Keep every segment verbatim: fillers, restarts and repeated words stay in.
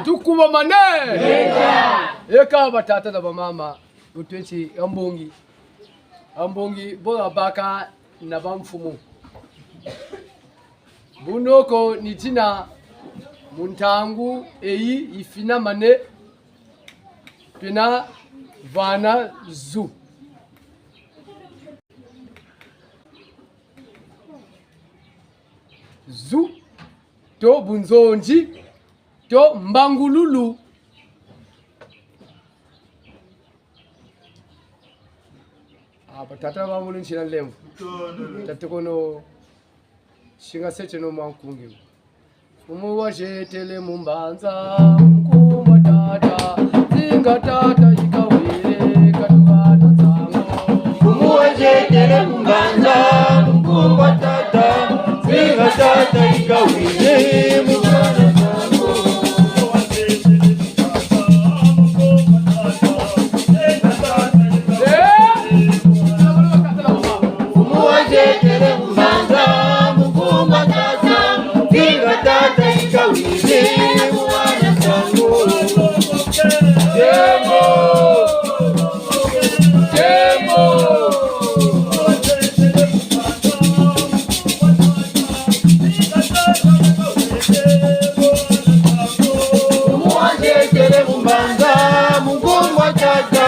Tukubamane. Eka batata na bamama, bu tweti ha mbongi. Ha mbongi bo babaka na bamfumu. Bu noko ni tina mu ntangu eyi yifinamane, twena vana zu. Zu, to bunzonzi, to mbangululu. Ah, batata ba mulu nsila nlemvo. Tata kono Singa sete no mwa nkungi. Mfumu wazietele mu mbanza, nkumbu a tata, zinga tata yikawiri, katuka na nsangu. Mfumu wazietele mu mbanza, nkumbu a tata, zinga tata yikawiri, mu mwana nsangu. Mfumu wazietele mu mbanza, mu nkumbu a tata, zinga tata yikawiri, mu mwana nsangu. Tembo! Tembo! Mfumu wazietele mu mbanza, mu nkumbu a tata,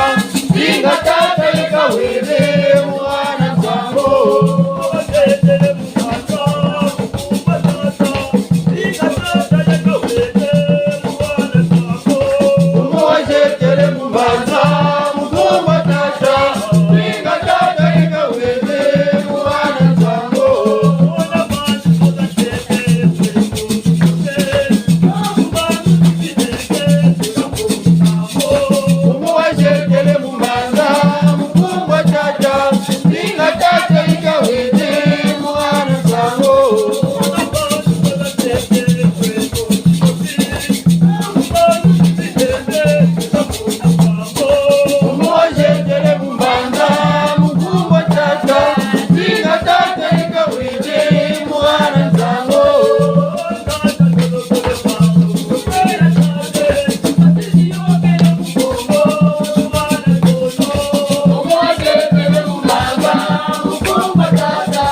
zinga tata yikawiri, mu mwana nsangu. Mfumu wazietele mu mbanza, mu nkumbu a tata, zinga tata yikawiri, mu mwana nsangu. Mfumu wazietele mu mbanza, mu nkumbu a tata, zinga tata yikawiri, mu mwana nsangu. Mfumu wazietele mu mbanza, mu nkumbu a tata,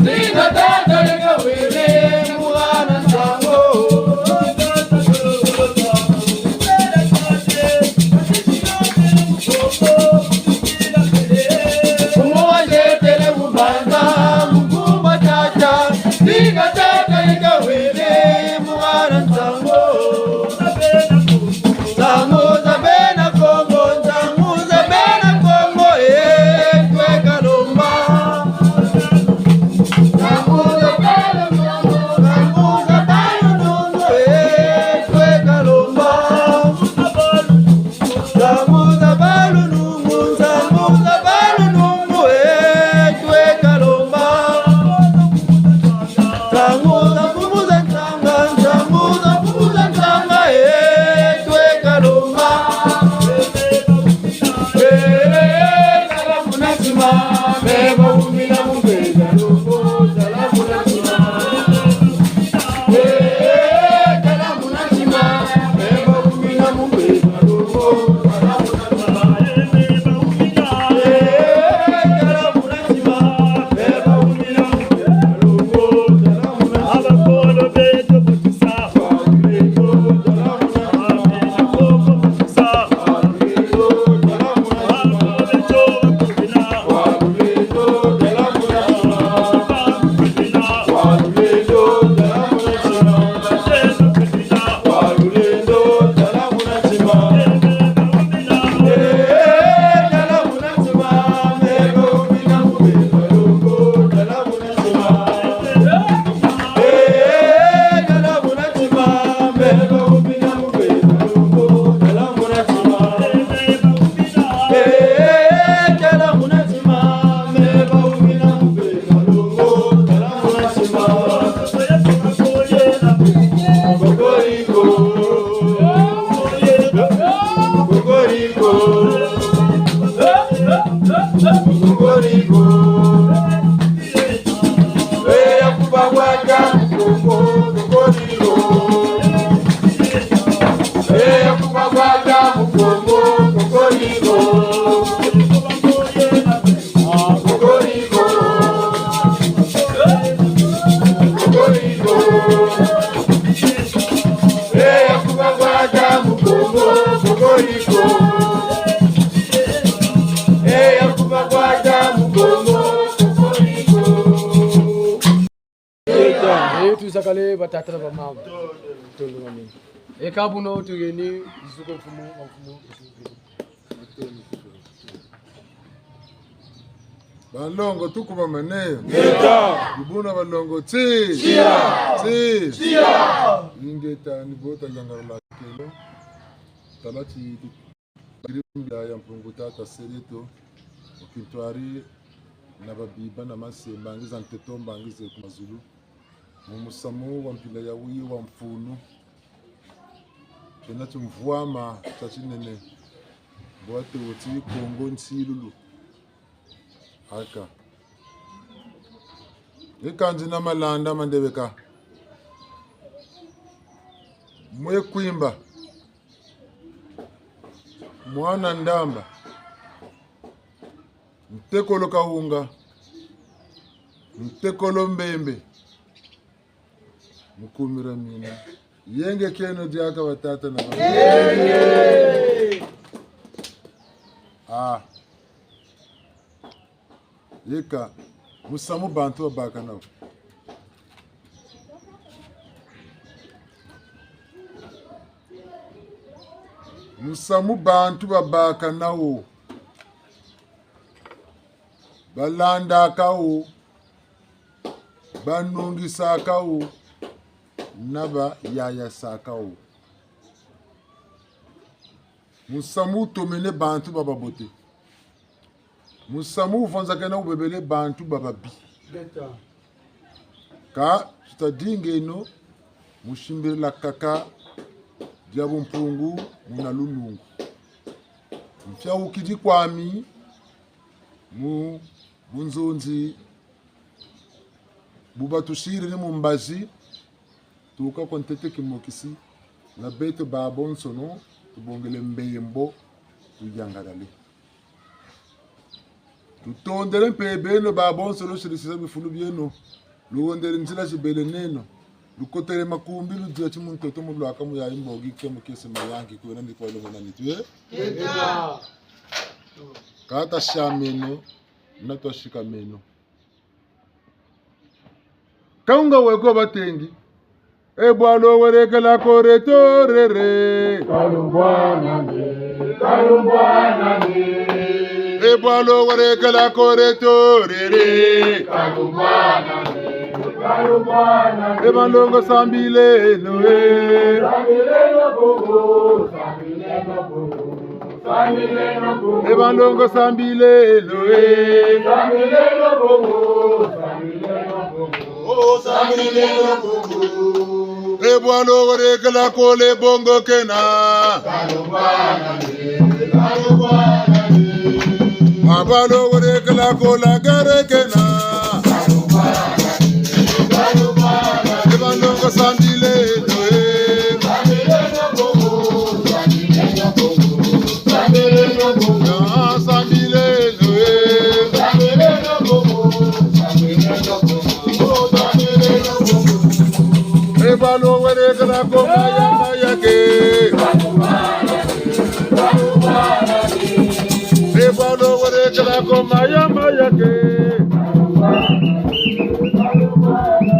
zinga tata yikawiri, mu mwana nsangu. Mfumu wazietele mu mbanza, mu nkumbu a tata, zinga tata yikawiri, mu mwana nsangu. Nsangu za bena Kongo, nsangu za bena Kongo, eh, tweka lomba. Nsangu za bena Kongo, nsangu za bena Kongo, eh, tweka lomba. Nsangu za balunungu, nsangu za balunungu, eh, tweka lomba. Nsangu za mfumu za nsanga, nsangu za mfumu za nsanga, eh, tweka lomba. Eh, eh, eh, tala muna ntima, eh, bawumina mu mpeza longo, tala muna ntima. Eh, tuzakale batata na bamama. Tondongani. Eka buno tuyeni, zuko mfumu, mfumu. Balongo, tukubamane. Ngeta. Ni buna balongo, ti. Tia. Ti. Tia. Ingeta, ni bo tayangalala kelo. Tala ti tu-, kiri mbila ya Mpungu Tata Seleto, mu kintwari na babiba na mase, mbangi za ntoto, mbangi ze ku mazulu. Mu musamu wa mpila ya wuyi wa mfunu, tiena timvwama tia tinene, bwa te woti Kongo nsilulu. Aka. Eka nzina Malanda Mandebeka. Mwe Kwimba. Mwana Ndamba. Ntekolo Kahunga. Ntekolo Mbembe. Mu kumira mina. Yenge kieno diaka batata na ba. Yenge! Ah. Yeka, musamu bantu babaka nawo. Musamu bantu babaka nawo. Balandaka wo, banungisaka wo, na bayayasaka wo. Musamu wutomene bantu ba babote. Musamu wuvwanzakana wubebele bantu ba babi. Ngeta. Ka tutadingeno mu simbirila kaka dia bumpungu muna lunungu. Mfiawukidi kwami mu bunzonzi bu batusiri ni mu mbazi, tuka kwa ntete kimokisi, na beto babonsono tubongele mbembo, tuyangalale. Tutondele mpe beno babonsono lusilisisa bifulu bieno, luwondele nzila zibele neno, lukotele makumbi, ludia ti mu ntoto, mu lwaka mu yayi mbongi ke mu kese mayangi, kwena ni kwa lomona nitu, eh? Ngeta. Ka tasiameno, na twasikameno. Kahunga weko batengi. E bwalo werekela ko retorere. Kalumbwana nde, kalumbwana nde. E bwalo werekela ko retorere. Kalumbwana nde, kalumbwana nde. E balongo sambileno, eh. Sambileno Mpungu, sambileno Mpungu. E balongo sambileno, eh. E bwalo werekela ko le bongo kena. A bwalo werekela ko la gare kena. E balongo sambileno, eh. Ah, sambileno, eh. E bwalo werekela ko maya maya ke. E bwalo werekela ko maya maya ke.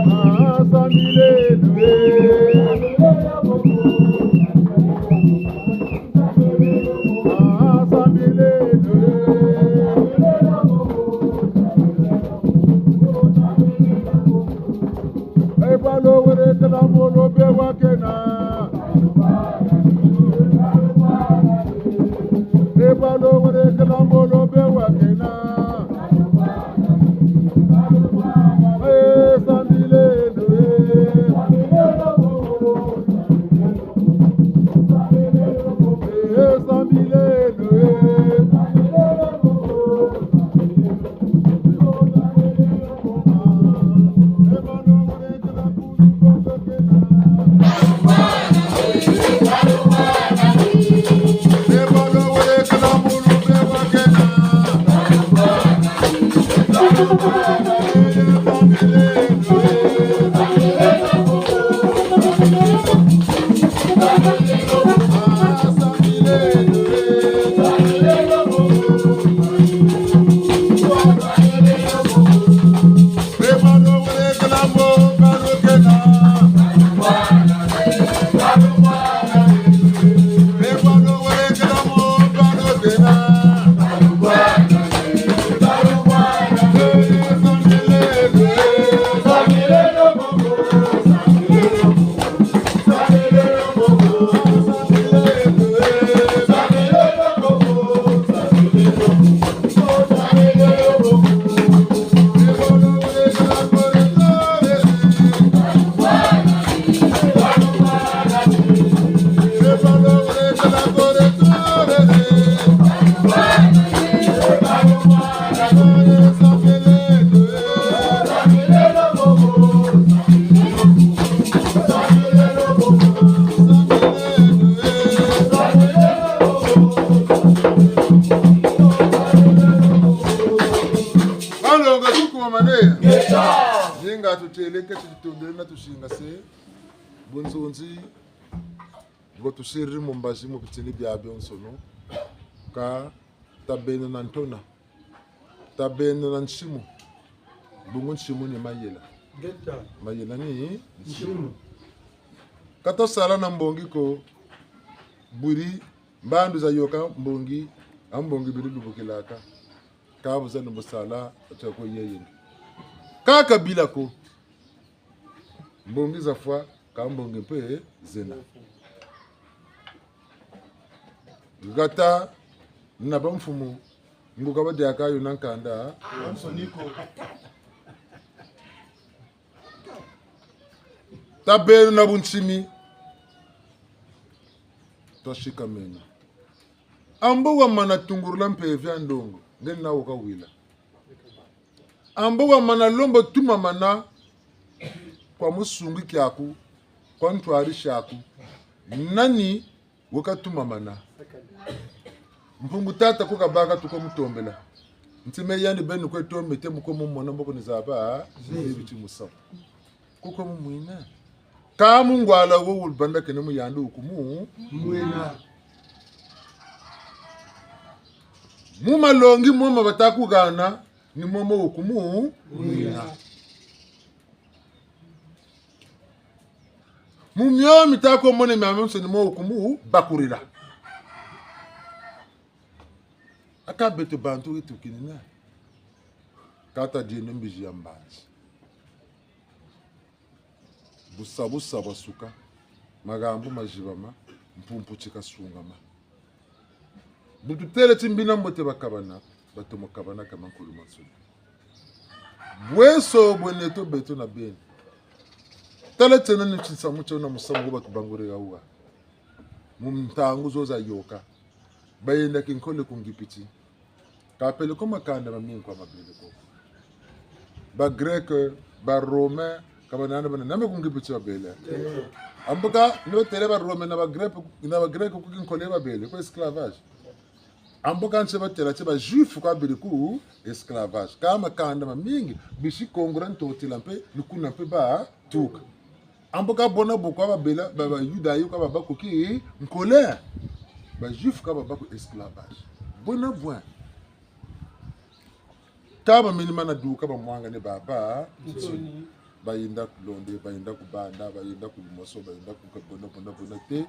Ah, sambileno, eh. Ah, sambileno, eh. E bwalo werekela mbolo be wa kena. E bwalo werekela mbolo be wa kena. Eh, sambileno, eh. Nga se, bunzonzi, bwa tusiriri mu mbazi mu bitini biabionsono, ka tabeno na ntona, tabeno na nsimu, bungu nsimu ni mayela. Ngeta. Mayela ni nsimu. Nsimu. Ka tasala na mbongi ko, buri mbandu za yoka mbongi, a mbongi biri lubukilaka. Ka bu za ni bu sala, ata ko yeyenge. Ka kabila ko. Mbongi zafwa, ka mbongi mpe zena. Hata na bamfumu, nguka badiaka yo na nkanda. Tabeno na bunsimi. Twasikamena. Ambo wamana tungurula mpeve ya ndongo, nge na wukawila. Ambo wamana lombo tumamana kwa musungi kiaku, kwa ntwari siaku. Nani weka tumamana? Mpungu tata ku kabaka tuka mutombela. Nti me yandi beni kwe tombe te mu ko mumona mboko ni zaba, zebi ti musamu. Kuko mumwina. Ka mu ngwala wo wulubandakene mu yandi wukumu. Mwina. Mu malongi momo bata kuhana, ni momo wukumu. Mwina. Mu mio mita ko mone miamiansoni mo wukumu bakurila. Aka beto bantu yi tukinina. Ka tadieno mbizi ya mbanzi. Busa busa bwasuka, mahambu mazibama, mpumpu ti kasungama. Bu tutele ti mbi na mbote bakabana, batomo kabana ka mankulu mansoni. Bweso bwe neto beto na beni. Tala tiena ni tinsamu tio na musamu wo batubangurila wuwa. Mu ntangu zo za yoka. Bayenda kinkole ku Ngipiti. Ka pele ko makanda mamingi kwa mabele ko. Ba Grec, ba Romain, ka banana bana name ku Ngipiti babele. Ambuka, ni batele ba Romain na ba Grec, na ba Grec ku kinkole babele, ku esclavage. Ambuka nse batela ti ba Juifs kwa bele ku esclavage. Ka makanda mamingi, bisi Kongo dia Ntotela mpe, ni kuna mpe batuka. Ambuka bona bo kwa babela, ba, ba Yuda yo kwa baba ku kinkole. Ba Juifs kwa baba ku esclavage. Bona bwa. Ka bameni mana duka bamwangane baba. Nsoni. Bayenda ku londe, bayenda ku banda, bayenda ku limoso, bayenda ku ka bona, bona, bona te.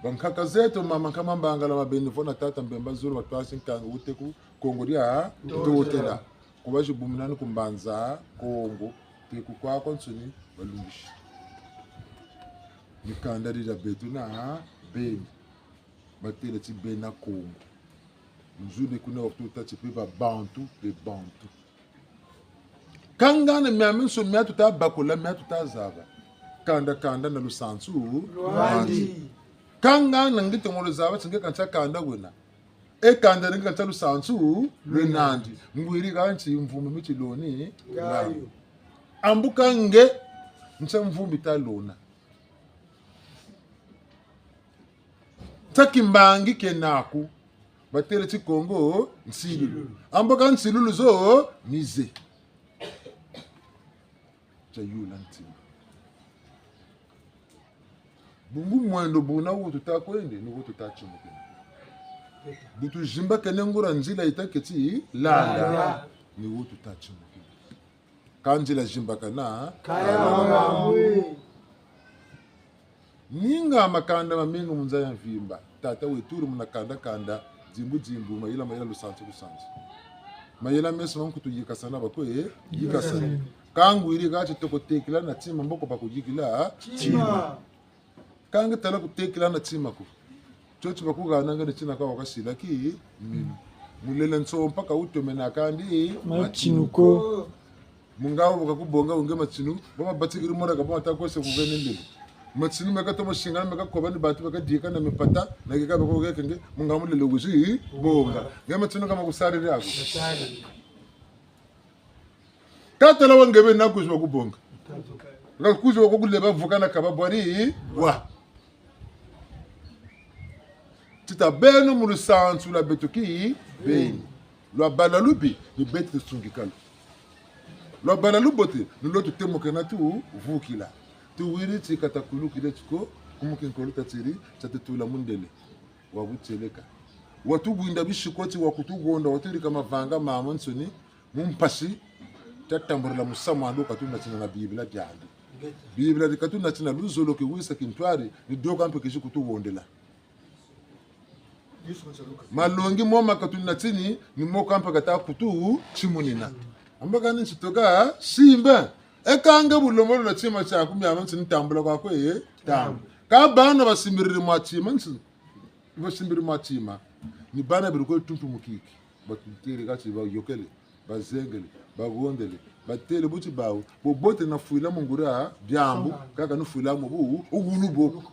Bankaka zeto, mama Nkama Mbangala, ma beni vo na tata Mbemba Zulu, batwasi nkangu wuta ku Kongo dia Ntotela. Ku bazi buminani ku Mbanza Kongo, te ku kwakwansoni balungisi. Ni kanda dia beto na beni. Batele ti bena Kongo. Nzuni kuna wakutâ ti pe ba Bantu, be Bantu. Ka ngana miamiansoni mia tuta bakula, mia tuta zaba. Kanda, kanda na lusansu lwandi. Ka ngana nge tomo luzaba ti nge ka ntia kanda wena. E kanda nge ka ntia lusansu lwenandi. Ngwiri ha nti mvumbi miti loni. Ngayo. Ambuka nge ntia mvumbi ta lona. Ntia kimbangi kena naku. Batele ti Kongo nsilulu. Ambuka nsilulu zo ni ze. Tia yula ntima. Bungu mwendo buna wo tuta kwende, ni wo tuta timukina. Bu tuzimbakene nguria nzila yita keti landa, ni wo tuta timukina. Ka nzila zimbakana. Kaya mangambwe. Ninga makanda mamingi mu nza ya mvimba. Tata weto wuri muna kanda kanda, dimbu dimbu, mayela mayela, lusansu lusansu. Mayela meso ma nkutu yikasana bakwe, yikasana. Ka ngwiri ha ti toko tekila na tima mboko bakuyikila tima. Ka nge tala kutekila na tima ko. Tio ti bakuhana nge ni tina ka wakasila ki minu. Mulele nsompa ka wutomena kandi matinu ko. Mu ngawu bu kakubonga wu nge matinu, bo babatikiri mora ka bo bata kose ku hene ndele. Matinu meka tomo singana, meka koba ni bantu, meka dika na mipata, na kika beko heke nge, mu ngawu mulele wizi bonga. Nge matinu ka makusariri ako. Ka tala wa nge beni na kwizi bakubonga. Ka kwizi bakukuleba vuka na kaba bwari bwa. Ti tabeno mu lusansu lwa beto ki beni. Lwabâ lwa lubi, ni beto tusungika lo. Lwabâ lwa lubote, ni lo tutemokena tuvukila. Tuwiri ti ka takulukila ti ko, ku mu kinkolo tatiri, tatutula mundele. Wa butieleka. Watubwinda bisi ko ti wakutugonda, watuyirika mavanga mamansoni, mu mpasi, tatambulila musamu andi katunatina na Bibila diandi. Bibila di katunatina luzolo, kiwisa, kintwari, ni dio ka mpe kizi kutugondela. Malongi mo ma katunatini, ni mo ka mpe kata kutu timunina. Amba kani nsitoka, simba. E ka nge bu lembolo na tima tiaku miamiansoni tambula kwaku, e, tambula. Ka bana basimbiriri mwa tima, nsi, basimbiriri mwa tima. Ni bana beri kwe tuntu mukiki. Batutêle kati bayôkele, bazengele, bagondele, batêle buti bawu, bobote nafwila mu nguria diambu, kaka nufwila mu bu, ugulu bo.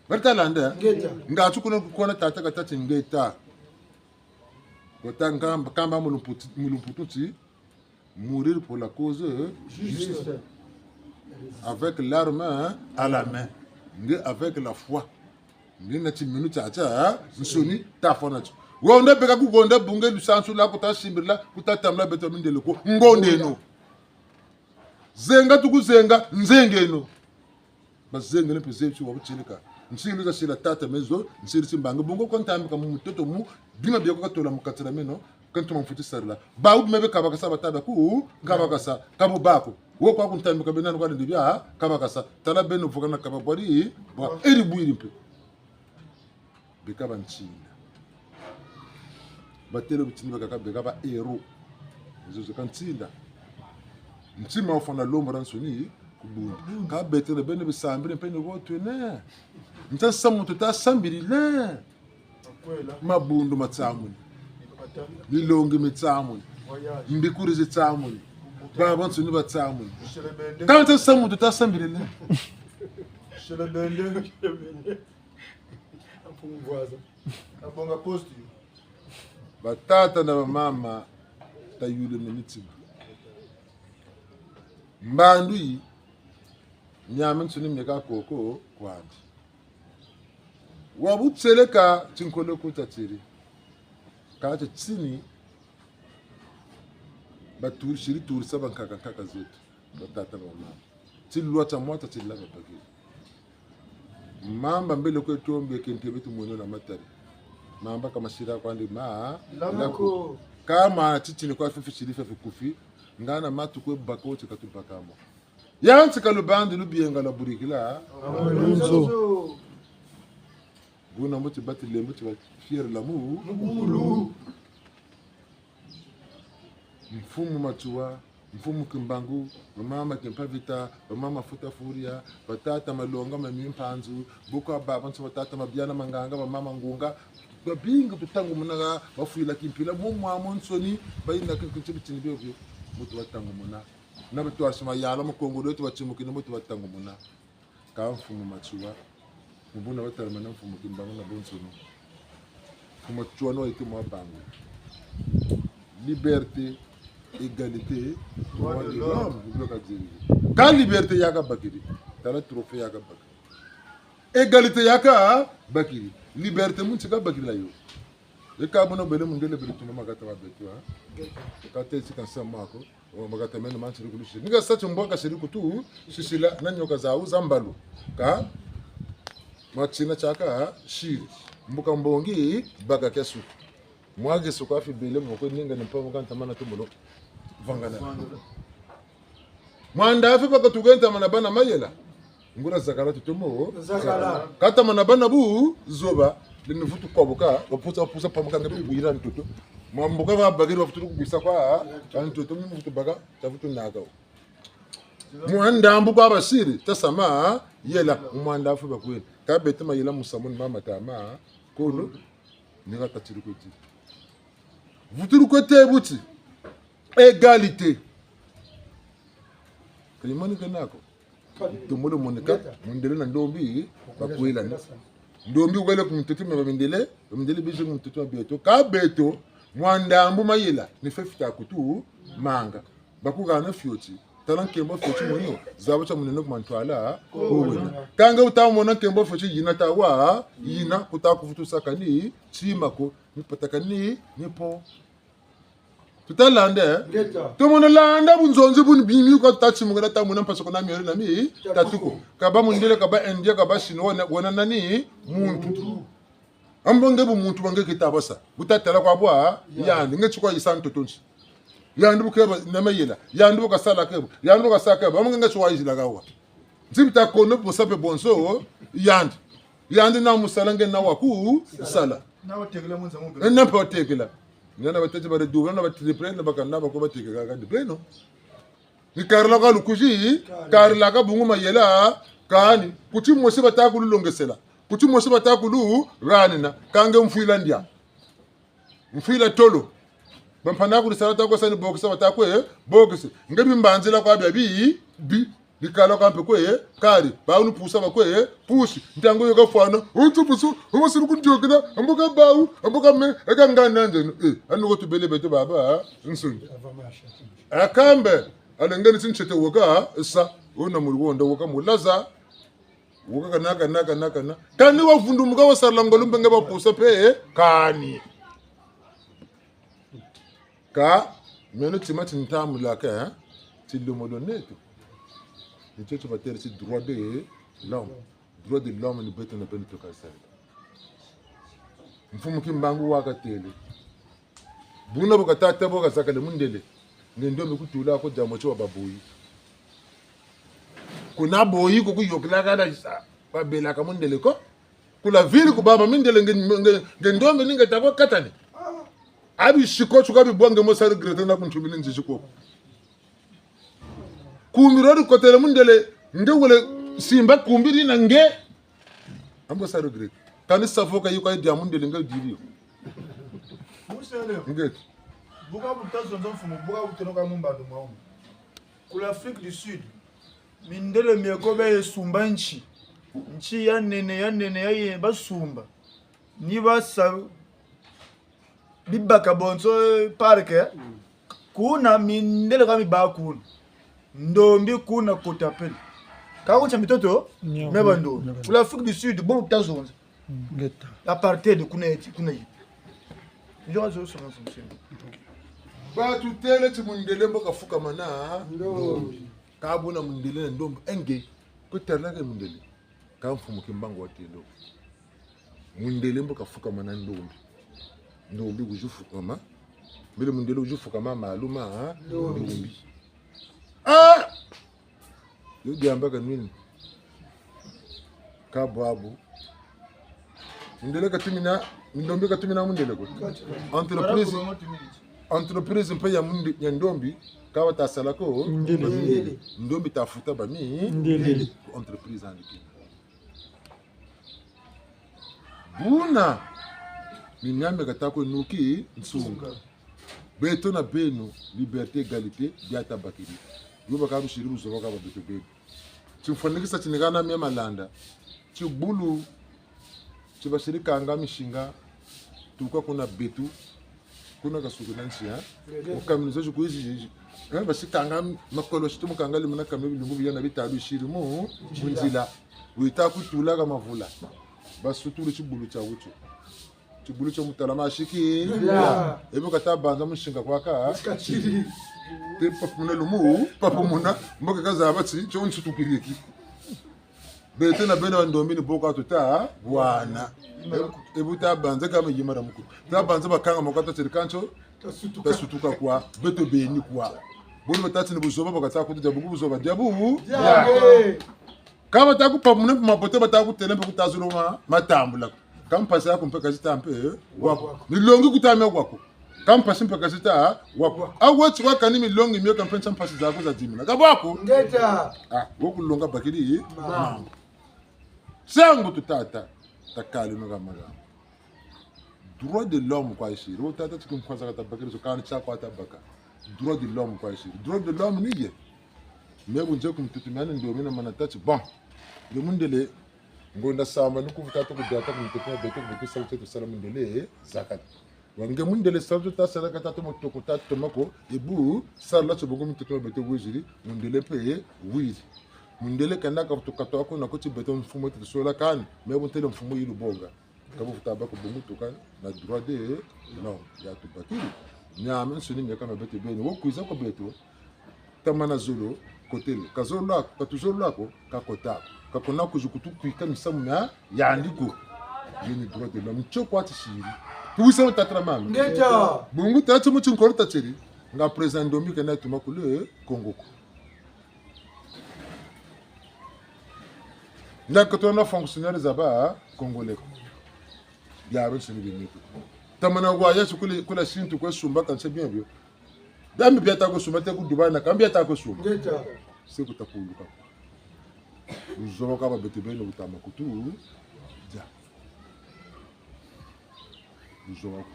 Bari ta landa? Ngeta. Nga tukuna kukona tata katâ ti ngeta. Kota nkamba, kamba mu lumputu, mu lumputu ti, mourir pour la cause juste. Avec l'arme, hein, à la main. Nge avec la foi. Nge na timinu tiatiansoni tafwa natio. Wonde beka kugonda bu nge lusansu lwaku tasimbirila, kutatambula beto mindele ko. Ngondeno. Zenga tukuzenga, nzengeno. Bazengele mpe zebi ti wa butieleka. Nsiri za sila tata mezo, nsiri ti mbangi. Bungu kwa ntambika mu mutoto mu, bima biaku katola mu kati dia meno, ka ntuma mfuti sarila. Bawu bima bie kabakasa bata biaku, kabakasa, ka bo baku. Wo kwaku ntambika bena nukwa nde bia, kabakasa. Tala beno vukana kaba bwari, bwa eri bwiri mpe. Beka ba ntinda. Batêle bitini bakaka beka ba héros. Zozo ka ntinda. Ntima wafwana lombo dia nsoni kubunda. Ka betele beno bisambiri mpe ni bo twena. Nta samu tuta sambirila. Mabundu matsamuni. Milongi mitsamuni. Mbikuri zitsamuni. Babansoni batsamuni. Ka nta samu tuta sambirila. Mfumu Bwaza. Abonga poste yo. Batata na bamama, tayuleno mitima. Mbandu yi, miamiansoni mieka koko kwandi. Wa butieleka tinkolo kutatiri. Kati tini, baturisi, turisa bankaka, nkaka zeto. Batata na bamama. Tilwa tia mwata tilaba bakiri. Mamba mbele kwe tombe kente beto mweno na matari. Mamba ka masira kwandi ma. Lako. Lako. Kama titini kwa fifi siri fifi kufi. Ngana matu kwe bako ti katubaka mo. Yanti ka lubandi lubienga lwa burikila. Amalonzo. Buna mbo ti batile, mbo ti ba fier la mu. Mukulu. Mfumu Matsoua, Mfumu Kimbangu, bamama Kimpa Vita, bamama Futa Furia, batata Malonga, mami Mpanzu, boko babansoni batata Mabiana Manganga, bamama Ngunga, babingi tutangumunaka, bafwila kimpila, mo mwamonsoni, bayina kintu bitini biobio, mbo tubatangumuna. Na batwasi mayala mu Kongo dieto batimukini, mbo tubatangumuna. Ka Mfumu Matsoua, mu buna batalamana Mfumu Kimbangu na bonsono. Mfumu Matsoua no ite mwa bangu. Liberté, égalité, droit de l'homme, ni bio kadiri. Ka liberté ya kabakiri, tala trophée ya kabakiri. Égalité ya kabakiri, liberté mu nsi kabakiri la yo. E ka buna bele mundele bele tuma makata ma beto, ha? Ka tesi ka nsamu ako. Wa makata meno ma nsiri kulusisa. Ni ka sa ti mbwa kasiri kutu, sisila na nioka zawu za mbalu. Ka, mwa tina tiaka, siri. Mbuka mbongi, baka kia suku. Mwa ke suku afi bele moko ninga ni mpamu ka ntamana tumulo. Vangana. Mwanda afi baka tuke ntamana bana mayela. Nguria zakala tutomo. Zakala. Ka tamana bana bu, zoba. Leni vutu kwa buka, bapusa, bapusa pamuka nge bwira ntoto. Mwa mbuka babakiri bavutulu kubwisa kwa, ka ntoto, mu vutu baka, tavutu naka. Mwa ndambu kwa basiri, tasama, yela, mwa ndambu bakwene. Ka bete mayela musamu ni mama tama, kono, ni ka tatiri kweti. Vutulu kwete buti. Égalité. Ka yimani kenako. Ntomolo moneka, mundele na ndombi, bakwelana. Ndombi wele ku mutoto mia bamindele, bamindele bizi ku mutoto mia beto. Ka beto, mwa ndambu mayela, ni fwe fita kutu manga. Bakuhana fioti, tala nkembo fioti mono, zaba tia munene ku mantwala, owena. Ka nge wuta mona nkembo fioti yina tawa, yina kuta kuvutu sakani, tima ko, ni patakani, ni po. Tuta landa, eh? Ngeta. Tumona landa bunzonzi buni bimi kwa tuta timukina tamona mpasi kuna miole na mi, tatuko. Kaba mundele, kaba Indien, kaba Chinois, wena, wena nani? Muntu. Ambo nge bu muntu bwa nge kita basa. Buta tala kwa bwa, yandi, nge ti kwa yisa ntoto nti. Yandi bu keba na mayela, yandi bu kasala kebo, yandi bu kasala kebo, ambo nge ti wa yizila kawa. Nti bita kono bu sa mpe bonso, yandi. Yandi na musala nge na wa ku sala. Na watekela mwenza mumpe. Eh, na mpe watekela. Nge na batete ba redouble, na ba triple, na bakana, bako batekela kaka de beno. Ni karila ka lukuzi, karila ka bungu mayela, kani, kuti mosi bata kululongesela, kuti mosi bata kuluranina, ka nge mfwila ndia. Mfwila tolo. Bampana kuli sala ta kwe sa ni bokisa, bata kwe, bokisa. Nge bimbanzila kwa bia bi, bi, bikala kwa mpe kwe, kari, bawu ni pusa ba kwe, pusi. Ntangu yo kafwana, utu pusu, umusiri kundiokina, ambuka bawu, ambuka me, eka ngana nzeno. Eh, anu ko tubele beto baba, nsoni. Akambe, alengeni ti ntete woka, sa, wuna muri wonda woka mulaza, woka kana, kana, kana, kana. Kani wavundumuka wasala ngolo mpe nge bapusa mpe, eh, kani. Ka, meno tima ti ntambulaka, eh, ti lomo lo neto. Ni tio ti batele ti droit de l'homme. Droit de l'homme ni beto na beno toka sala. Mfumu Kimbangu wakatele. Buna bu katata bo kazakale mundele. Nge ndombi kutula ko diambu tio wa baboyi. Kuna boyi ko kuyokilaka na sa, babelaka mundele ko. Ku la ville ku baba mindele nge, nge, nge ndombi ni nge ta ko katani. Abi siko tio ka bibwa nge mo sa regretter na ku ntumini nzizi ko. Kumbi ro dikotele mundele, nge wele simba kumbi dina nge. Ambo sa regret. Kani savo ka yiko ya dia mundele nge diri yo. Musele. Nge. Buka buta zonza mfumu, buka butonoka mu mbandu mwa wumu. Ku l'Afrique du Sud, mindele mie ko baye sumba nsi. Nsi ya nene, ya nene, ya ye basumba. Ni basa bibaka bonso, eh, parc, eh. Kuna mindele ka mibâ kuna. Ndombi kuna kota pele. Ka kunsa mitoto, mia ba ndombi. Ku l'Afrique du Sud, bo buta zonza. Ngeta. Apartheid kuna yeti, kuna yeti. Njo zo so so so. Batutele ti mundele mbo kafukamana ndombi. Ka buna mundele na ndombi. Enge, kutalaka mundele. Ka mfumu Kimbangu watelo. Mundele mbo kafukamana ndombi. Ndombi wizi fukama. Mbele mundele wizi fukama maluma, ha? Ndombi. Ah! Yo diamba ka nwini. Ka bwabu. Mundele katumina, ndombi katumina mundele ko. Entreprise, entreprise mpe ya munde-, ya ndombi, ka bata sala ko. Mundele. Ndombi ta futa ba mi. Mundele. Entreprise andi kina. Buna, ni miambe kata kwe nuki nsunga. Beto na beno, liberté, égalité, bia tabakiri. Yo baka lusiri buzoba ka ba beto beno. Timfwanikisa tini kana mia malanda. Tibulu, ti basiri kanga misinga, tuka kuna beto, kuna kasuku na nsi, eh? Mu kamion zo zikwizi, eh, basi kanga makolo, si tumu kanga limuna kamion bilumbu bia na bitalu isiri mu, mu nzila. Wita kutula ka mavula. Basutulu tibulu tia wutu. Tibulu tia mutala masiki. Ya. Ebo kata banza musinga kwaka. Katiri. Te papumuna lumu, papumuna, mbo ke kazaba ti, tio nsutukiriki. Beto na beno bandombi ni bo ka tuta bwana. E, e bu ta banza kama yimara mukutu. Ta banza bakanga mokata tiri kanso. Tasutuka. Tasutuka kwa. Beto beni kwa. Boni batati ni buzoba bakata kutu dia buku buzoba dia bu. Dia. Ka bata kupapumuna mpe mabote bata kutêla mpe kutazula ma, matambula. Ka mpasi yaku mpe ka zita mpe, eh, waku. Milongi kuta mia waku. Ka mpasi mpe ka zita, waku. Awe ti wakani milongi mio ka mpe nsa mpasi zaku zadimina. Ka bwaku? Ngeta. Ah, wo kulonga bakiri, mambu. Mambu. Sangu tu tata, takali no ka magambu. Droit de l'homme kwa yisiri. Wo tata ti kinkwaza kata bakiri zo kani tia kwa tabaka. Droit de l'homme kwa yisiri. Droit de l'homme ni ye. Me bu nze ku mututu miani ndombi na mana tâ ti, bon. Nge mundele, ngonda samba ni kuvuta to kudiata ku mututu mia beto, ku beto salu tieto sala mundele, zakati. Wa nge mundele salu tieto sala kata to motoko ta toma ko, e bu, sala tio bo ku mututu mia beto wiziri, mundele mpe wiri. Mundele kanda ka vutu katwa ko na ko ti beto mfumu tieto sola kani, me bu ntele mfumu yi lubonga. Ka bu vuta baka bungu tuka na droit de l'homme ya tubakiri. Miamiansoni mieka mia beto beni. Wo kwiza kwe beto, tamana zolo, kotele. Ka zolo lwako, ka tuzolo lwako, ka kotako. Ka kuna kwizi kutukwika misamu mia yandi ko. Yo ni droit de l'homme. Ntio kwa tisiri. Tuwisa no tatala mama. Ngeta. Bungu tati mu tinkolo tatieri. Nga président Ndombi kena tuma kule Congo ko. Nga kotona fonctionnaire za ba Congolais ko. Biabiansoni bini ko. Tamana wa ya si kule, kula sintu kwe sumba kansi biabio. Bia mbi bia ta kwe sumba te ku Dubai na ka mbi bia ta kwe sumba. Ngeta. Se ku ta kuluka. Buzoba ka ba beto beni bu tama kutu. Dia. Buzoba ko.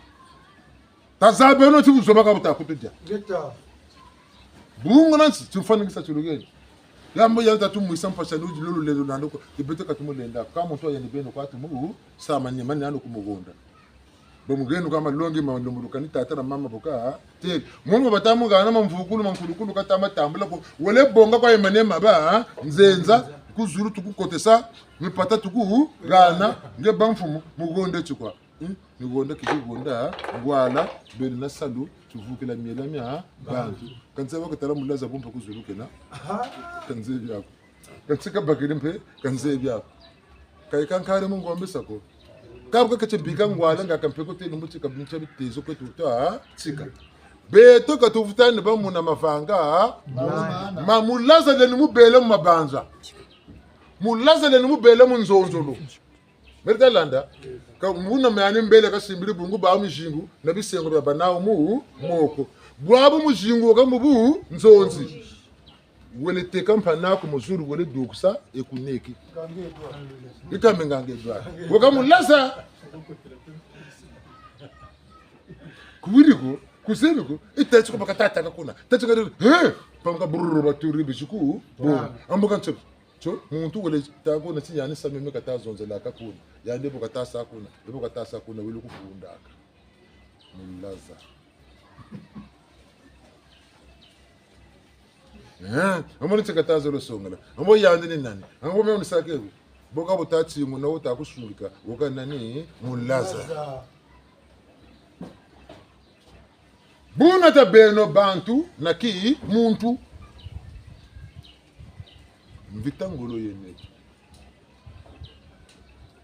Tazabeno ti buzoba ka bu ta kutu dia. Ngeta. Bungu na nsi, timfwanikisa tilugeni. Yambo ya tatu mwisa mpasi ni wudi lolo lelo nando ko, ti beto ka tumulenda, ka muntu wa yandi beno kwa tumu, sa mani mani nando ku mugonda. Bo mugenu ka malongi ma lumbu lukani tata na mama boka, tele. Momo bata mu hana ma mvukulu ma nkulukulu kata ma tambula ko, wele bonga kwa ye manema ba, nzenza, ku zulu tuku kotesa, mipata tuku hana, nge ba mfumu, mugonda ti kwa. Hmm? Ni honda kiki honda, ngwala, beno na salu, tuvukila miela mia bantu. Kansi ba katala mulaza bu mpe ku zulu kena. Kansi biako. Kansi kabakiri mpe, kansi biako. Kayi kankari mu ngombe sa ko. Kabu kaketi bika ngwala nga kampe ko tenu mbuti kabintia bitezo kwetu twa, tika. Beto ka tuvutani ba muna mavanga, ma mulaza leni mubele mu mabanza. Mulaza leni mubele mu nzonzolo. Meri ta landa, ka muna miani mbele kasimbiri bungu ba muzingu, na bisengo bia ba nawu mu moko. Bwabu muzingu waka mu bunzonzi. Wele teka mpangi'aku mu zulu wele dukusa, e kuneki. Ikame ngange dwa. Waka mulaza. Kuwiri ko, kuzebi ko, i teti ko baka tataka kuna. Teti ko, he, pamuka brrr, baturi biziku, bo. Ambuka ntsobi. Tio, muntu wele ta kuna ti yandi samu me kata zonzelaka kuna. Yandi bu kata sa kuna, bu kata sa kuna, wele kufundaka. Mulaza. Eh, amoni ti kata zolo songela. Ambo yandi ni nani? Ambo me unisake bu. Boka bu tati muna wuta kusungika. Woka nani? Mulaza. Buna ta beno bantu na ki muntu. Mvita ngolo yena.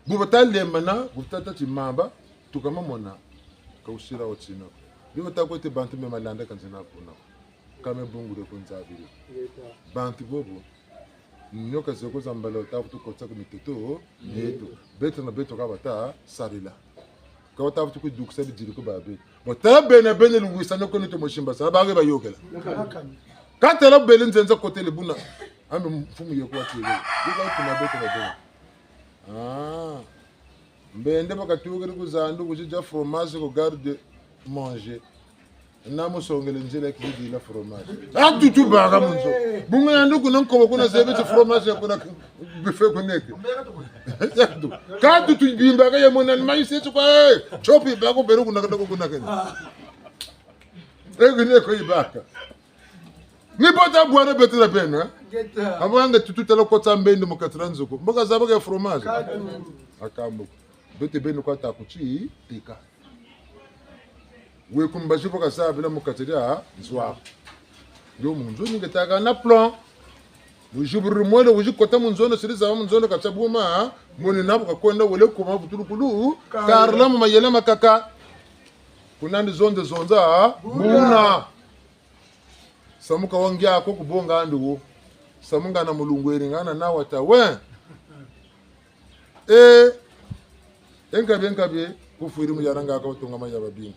Bu bata lembana, bu tata ti mamba, tuka mamona, ka wusila wa tina ko. Bi bata kwete bantu me malanda ka nzena kuna. Ka me bungule ku nzabiri. Bantu bobo, nioka zeko za mbala wata vutu kotisa ku mitoto mieto. Beto na beto ka bata sarila. Ka bata vutu kudukisa bidiri ku babe. Bo tala bena bena luwisa no kono to mosimba sa, ba ke bayokela. Ka tala bele nzenza kotele buna. Ambe mfumu ye kwa tiele. Yuka tuna beto na bena. Ah. Mbende bakatukiri ku zandu kuzidia fromage ku garde-manger. Na musongele nzila kizidila fromage. Ah, tutu baka mu nzo. Bungu yandi kuna nkobo kuna zebi ti fromage kuna k-, bife kuneke. Ka tutu bimbaka ye mona ni mayi seti kwa, eh, chopi bako beru kuna kata kuna kene. Ego ne ko yibaka. Ni bo ta bwana beto na beno, eh? Ngeta. Abanga tutu tala kotisa mbende mu kati dia nzo ko. Mbo kazabaka ye fromage. Katu. Akambo. Beto beno kwa ta kuti, teka. We ku mbazi bo kazabila mu kati dia nzo aku. Yo mu nzo ni nge taka na plan. Wuziburi mwelo, wuzi kota mu nzo no, siri zaba mu nzo no, katsa buma, moni na bu kakwenda wele kuma vutulukulu, karla mu mayela makaka. Kuna ndi zonze zonza, buna. Samu ka wangi ako kubonga andi wo. Samu ngana mulungu eri ngana na wata we. Eh, e nkabi, e nkabi, kufwiri mu yara nga ka wutunga mayaba bingi.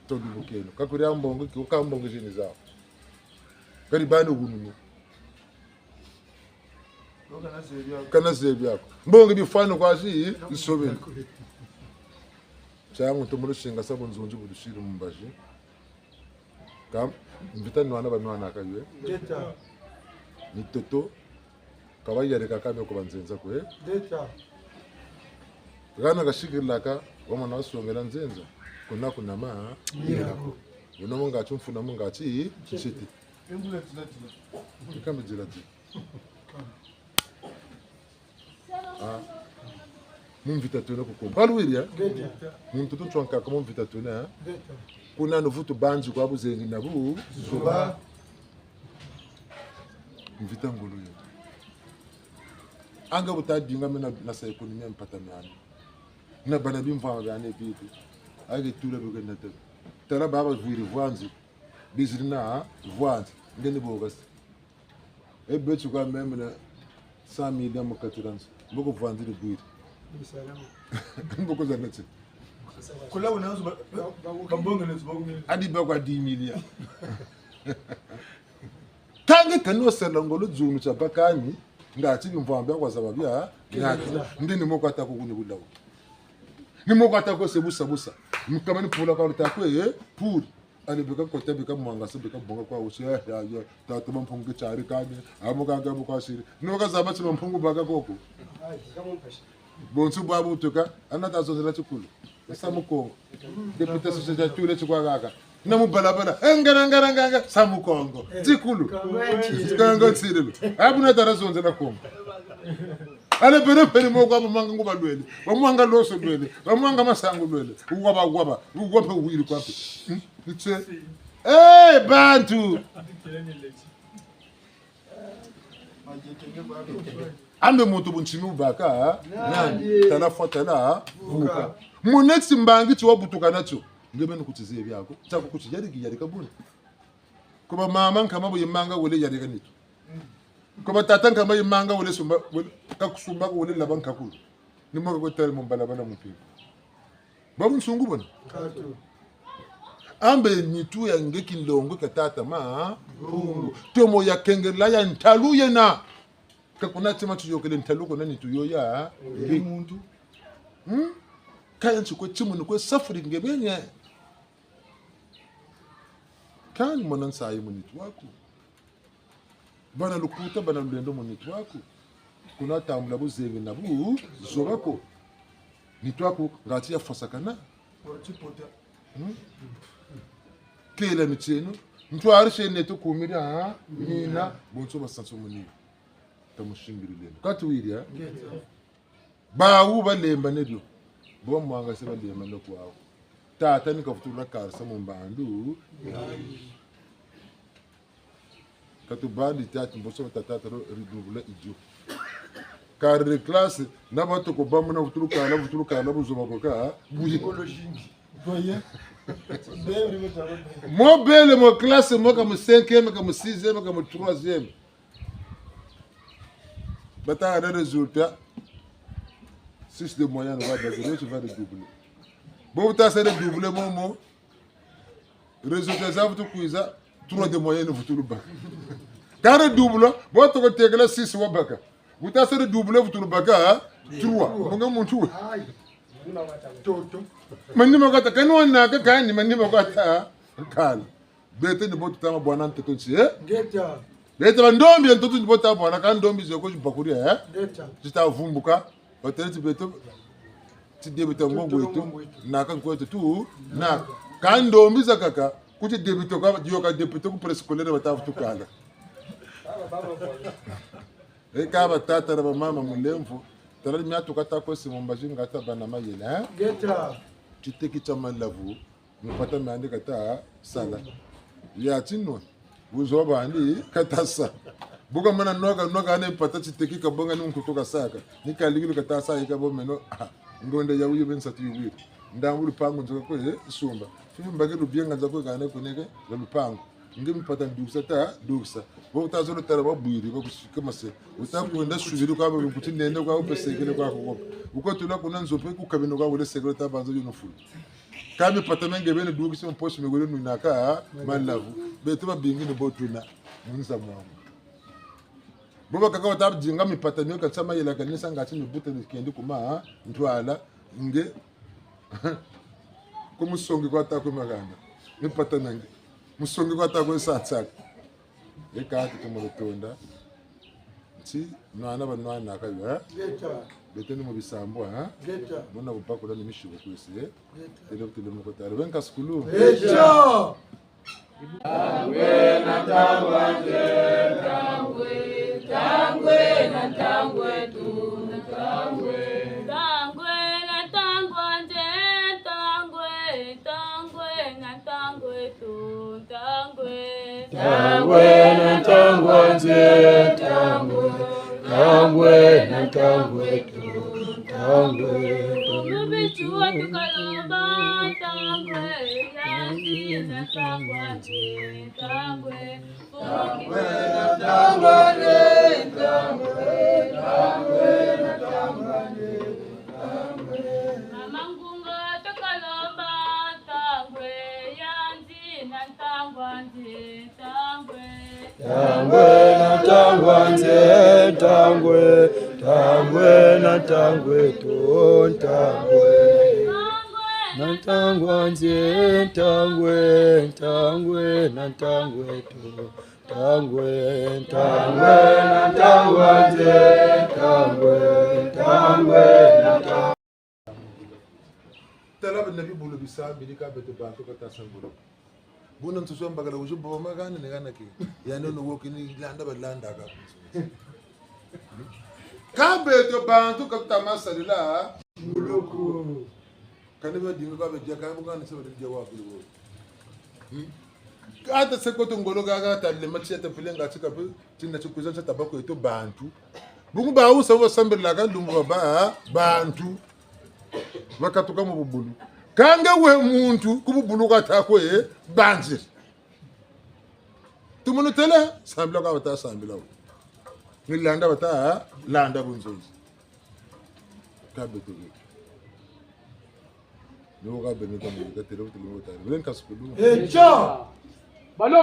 Todi bukeno. Ka kuri a mbongo, ki ka mbongo zini za. Kari bani wununu. Kana zebi ako. Mbongo bifwana kwa zi, nsobe. Tiangu ntomolo singa sa bunzonzi bu lusiri mu mbazi. Ka mvita nwana banwanaka yo, eh? Ngeta. Mitoto, ka bayalekaka mio ku banzenza ko, eh? Ngeta. Hana kasikirilaka, wamana wasongela nzenza, kuna kuna ma, yela ko. Wuna mu ngati mfuna mu ngati, nsiti. Ikamba dila di. Ah. Mu mvita twena ku Kongo. Kwa luwiri, eh? Ngeta. Muntu tu twankaka mu mvita twena, eh? Ngeta. Kuna ni vutu banzi kwa buzengi na bu. Zoba. Mvita ngolo yo. Anga bu tadinga mena na sa économie mpata miani. Na bana bimvwama biani bibi. Ake tula bukenda tala. Tala baba vwiri vwanzi. Biziri na vwanzi. Nge ni bokasi. E beti kwa meme na cent mille ya mu kati dia nzo. Mboko vwanzi di bwiri. Mboko za neti. Kula wuna nzo ba, ba, ba, mbongo nzo ba. Adi ba kwa dix mille ya. Kâ nge kani wasala ngolo dzunu tia bakani, ngati bimvwama bia kwa zaba bia, ngati, nde ni mo kwa tako kuni kulawo. Ni mo kwa tako se busa busa. Mukama ni pula kwa tako, eh, puri. Allez, beka kota, beka mwangasa, beka bonga kwa wusi, eh, ya, ya, tata Mampungu tiari kani, amu kaka, amu kwa siri. Ni waka zaba ti Mampungu baka koko. Bonso bwabu tuka, ana ta zonzela tikulu. Samu Kongo. Député société tule tikwa kaka. Na mu balabala, eh, ngara, ngara, ngara, ngara, Samu Kongo. Tikulu. Kongo nsilulu. Abu na tara zonzela Kongo. Allez, bere, bere, mo kwa bamwanga nguba lwele. Bamwanga loso lwele. Bamwanga masangu lwele. Uwaba, uwaba. Uwaba wiri kwa mpe. Hmm? Nitse. Eh, bantu. Ambe muntu bu ntimi wubaka, ha? Nani? Nani? Tala fwa, tala vuka. Mu next mbangi ti wabutuka natio. Nge beni kutizebi ako. Tiaku kuti yariki, yarika buna. Ko ba mama nkama bu yimanga wele yarika nitu. Ko ba tata nkama yimanga wele sumba, wele, ka kusumba ko wele laba nkakulu. Ni mo ka kwe tele mu balabala mu mpimpa. Babu nsungu bona. Katu. Ambe nitu ya nge kinlongo kia tata Mampungu. Tomo ya kengela ya ntalu yena. Ka kuna tima tuyokele ntalu kuna nitu yo ya. Nge muntu. Hmm? Kaya nsi kwe timu ni kwe safuri nge beni. Kani mwana nsayi mu nitu waku. Bâ na lukuta, bâ na lulendo mu nitu waku. Kuna tambula buzengi na bu zoba ko. Nitu waku ngati ya fwasakana. Hmm? Kela mitieno. Ntwari se neto kumira, ha? Mina. Bonso ba sanso mu nitu. Tamusimbiri lendo. Katuwiri, ha? Ngeta. Bawu balembane dio. Bo mwanga se balembane kwawu. Tata ni kavutula karisa mu mbandu. Ka tubandi tata, mboso tata, tata, redouble idio. Carré de classe, na batoko bamona vutulu kala, vutulu kala, buzoba koka, buyi. Mo bele mo classe, mo ka mu cinquième, ka mu sixième, ka mu troisième. Bata na résultat, six de moyenne, va dire, tu vas redoubler. Bo bu ta sa redoubler, momo, résultat za vutu kwiza, trois de moyenne vutulu baka. Ka redouble, bo toko tekela six wabaka. Bu ta sa redoubler vutulu baka, trois. Munga muntu we. Toto. Manima kata, kani wanaka kani, manima kata, kala. Beto ni bo tuta ma bwana ntoto nsi, eh? Ngeta. Beto bandombi ya ntoto ni bo tuta bwana, ka ndombi ze ko zibakuri, eh? Ngeta. Zita vumbuka, batele ti beto, ti debita ngongo eto, naka nkweto tu, naka. Ka ndombi zakaka, ku ti debita kwa, yo ka debita ku préscolaire bata vutukala. E ka batata na bamama mulemvo, tala ni miatu kata kwesi mu mbazi ngata bâ na mayela, eh? Ngeta. Titeki tia malavu, mipata miandi kata sala. Ya tinwa, buzoba bwandi kata sa. Bu kamana nwa ka, nwa ka ne mpata titeki kabonga ni nkutu kasaka. Ni kalikilu kata sa yika bo meno, ah, ngonda ya wuyo bensatu yuwiri. Ndambu lupangu nzoka kwe, eh, sumba. Fimba ke lubienga nza kwe kane kuneke, la lupangu. Nge mipata ndukisa ta, dukisa. Bo wuta zolo tala babwiri, bakusika mase. Wuta kwenda subiri kwa bo kuti nene kwa wupesekele kwa kukopa. Wuko tula kuna nzo mpe kukabino kwa wele sekele ta banza yono fulu. Ka mipata menge bene dukisa mposi me wele nwinaka, malavu. Beto babingi ni bo tuna. Mu nza mwamu. Bo bakaka bata dinga mipata mio ka nsa mayela ka nisa ngati mibuta mikendi kuma, ntwala, nge. Ku musongi kwa ta kwe maganda. Mipata nange. Musongi kwa ta kwe sansaka. E kati tumolo tonda. Nti, nwana banwanaka yo, eh? Ngeta. Beto ni mu bisambwa, eh? Ngeta. Muna bubakula ni mishiku kwesi, eh? Ngeta. Tele butele moko tala. Benka sukulu. Ngeta. Tangwe na tangwa nze, tangwe, tangwe na tangwe tu, na tangwe. Tangwe na tangwa nze, tangwe, tangwe na tangwe. Ntangwe na ntangwa nze, ntangwe, ntangwe na ntangwe tu, ntangwe. Mu bitu wa tukalomba, ntangwe, ya nzina ntangwa nze, ntangwe. Ntangwe na ntangwa nze, ntangwe, ntangwe na ntangwa nze, ntangwe. Mama Ngunga tukalomba, ntangwe, ya nzina ntangwa nze, ntangwe. Ntangwe na ntangwa nze, ntangwe, ntangwe na ntangwe tu, ntangwe. Na ntangwa nze, ntangwe, ntangwe na ntangwe tu, ntangwe, ntangwe na ntangwa nze, ntangwe, ntangwe na ntangwe. Tala bena bibulu bisambili ka beto bantu kata sambulu. Buna nsusu ya mbakala wuzi boma kani ni kana ke. Yandi no wo kini landa balanda ka. Ka beto bantu kata ma sarila. Mbuluku. Kani ba dinga ka bedia ka bu kani saba dia wa bulu. Hmm? Kata se ko to ngolo ka kata le mati ya ta pilenga tika pe. Tina tikuza tia tabako eto bantu. Bungu ba wusa wa sambila ka lumbu ba bantu. Bakatuka mu bubulu. Kâ nge we muntu, ku bubulu kata kwe, banziri. Tumunu têle, sambila kwa bata sambila wo. Ni landa bata landa bunzonzi. Ka beto ke. Ni wo ka beno ta mu ka têle, têle wo ta. Bele nkasukulu. Echa! Balo!